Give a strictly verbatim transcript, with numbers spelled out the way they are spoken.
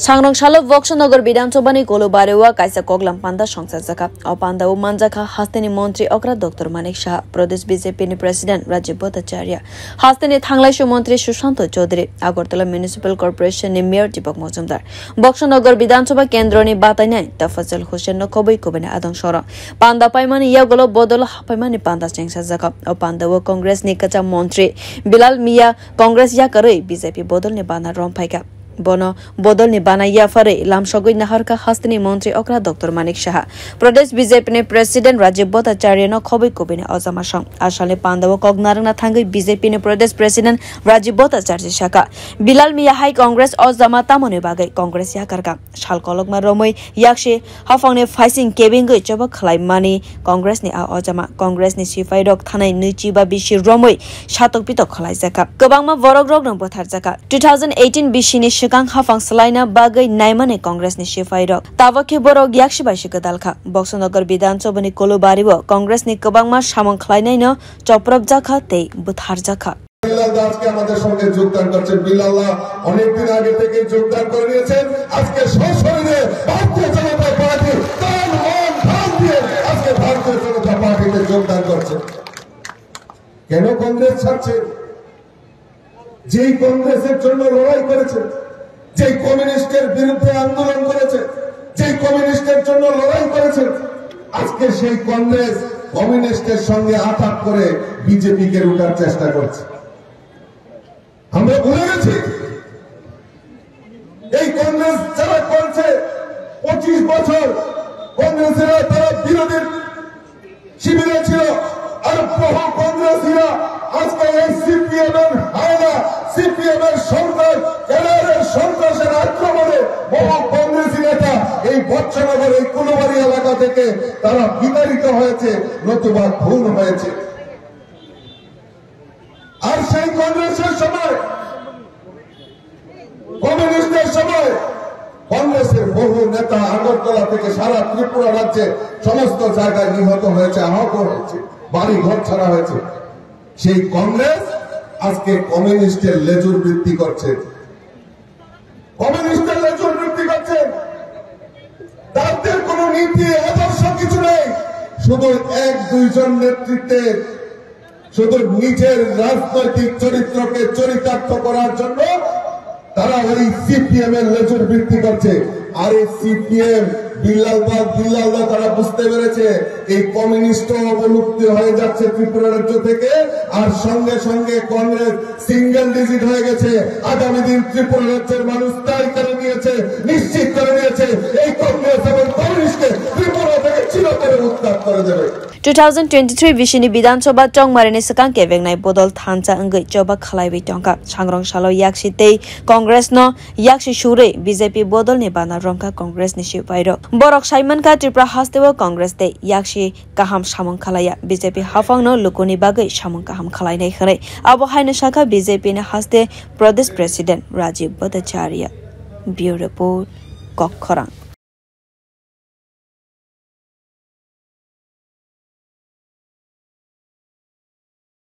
Sangrong salo Boksanagar Bidhan Sabhani Kolubari o kaisa koklam panda songchajakha. O panda o manjakha hasteni montri okra Doctor Manik Saha, Pradesh B J P ni President Rajib Bhattacharya, hasteni thanglaisu montri Sushanto Chaudhary, Agartala Municipal Corporation ni Mayor Deepak Majumdar, Boksanagar Bidhan Sabha kendroni batainai Tafazal Hussain no khobwi kubuni adong soro. Panda paimani yagulo bodol hapaimani panda chengsajakha. O panda o Congress ni kwcham montri Bilal Mia Congress yakarwi B J P bodolni bana romphaikha. Bono bodolni bana yapharwi lamsogwi naharkha hasteni montri okra Doctor Manik Saha. Pradesh B J P ni President Rajib Bhattacharya no khobwi kubuni ojama song. Asalni panda o kok narwkna thangwi B J P ni Pradesh President Rajib Bhattacharya sakha, Bilal Mia hai Congress ojama tamoni bagwi Congress yakarkha. Sal kolokma romwi yaksi haphangni phaising kebengwi choba khwlaimani Congress ni a ojama. Congress ni sipairok thanai nwichi ba bisi romwi satok pitok khwlaijakha. Kwbangma borokrokno butharjakha. Two thousand eighteen bisini swkang haphang swlaina bagwi naimani Congress ni sipairok. Tabuk khe borok yaksi bai se gwdalkha. Boksanagar Bidhan Sabhani Kolubari o Congress ni kwbangma samung khwlainaino chopropjakha tei butharjakha. Bilal দা আজকে আমাদের সঙ্গে যোগদান করছেন। বিলাল দা অনেকদিন আগে থেকে যোগদান করে নিয়েছেন। আজকে সশরীরে ভারতীয় জনতা পার্টি তন মন ধন দিয়ে আজকে ভারতীয় জনতা পার্টিতে যোগদান করছেন। কেন কংগ্রেস ছাড়ছে? যেই কংগ্রেসের জন্য লড়াই করেছে, যেই কমিউনিস্টের বিরুদ্ধে আন্দোলন করেছে, যেই কমিউনিস্টের জন্য লড়াই করেছে, আজকে সেই কংগ্রেস কমিউনিস্টের সঙ্গে আতাত করে বিজেপিকে রুখার চেষ্টা করছে। আমরা ভুলে গেছি এই কংগ্রেস যারা করছে, পঁচিশ বছর কংগ্রেসেরা তারা বিরোধী শিবিরে ছিল। আর বহু কংগ্রেসীরা আজকে এই সিপিএম এর হায়না, সিপিএম এর সন্ত্রাস, ক্যাডারের সন্ত্রাসের আক্রমণে বহু কংগ্রেসী নেতা এই বচ্চনগর, এই কুলবাড়ি এলাকা থেকে তারা বিতাড়িত হয়েছে, নতুবা খুন হয়েছে। আর সেই কংগ্রেসের সময়, কমিউনিস্টের সময় কংগ্রেসের বহু নেতা আগরতলা থেকে সারা ত্রিপুরা রাজ্যে সমস্ত জায়গায় নিহত হয়েছে, আহত হয়েছে, বাড়ি ঘর ছাড়া হয়েছে। সেই কংগ্রেস আজকে কমিউনিস্টের লেজুর বৃত্তি করছে, কমিউনিস্টের লেজুর বৃত্তি করছে। তাদের কোনো নীতি আদর্শ কিছু নেই, শুধু এক দুইজন নেতৃত্বে শুধু নিজের রাজনৈতিক চরিত্রকে চরিতার্থ করার জন্য তারা ওই সিপিএম এর লেজুর বৃত্তি করছে। আর এই সিপিএম বিল্লাল দা, বিল্লাল দা তারা বুঝতে পেরেছে এই কমিউনিস্ট অবলুপ্তি হয়ে যাচ্ছে ত্রিপুরা রাজ্য থেকে। আর সঙ্গে সঙ্গে কংগ্রেস সিঙ্গেল ডিজিট হয়ে গেছে। আগামী দিন ত্রিপুরা রাজ্যের মানুষ তাই করে নিয়েছে, নিশ্চিত করে নিয়েছে এই কংগ্রেস এবং কমিউনিস্টকে ত্রিপুরা থেকে চিরতরে উৎখাত করে দেবে। Two thousand twenty-three bisini Bidhan Sabha chongmarini swkang kebengnai bodol thansa wngwi choba khwlaiwi tongkha. Sangrong salo yaksi tei Congress no yaksi surwi B J P bodolni bana romkha Congress ni sipairok. Borok saimankha Tripura hasteo Congress tei yaksi kaham samung khwlaiya, B J P haphangno lukuni bagwi samung kaham khwlainai hwnwi. Abo haino sakha B J P ni haste Pradesh President Rajib Bhattacharya. Bureau Report, Kokkhorang.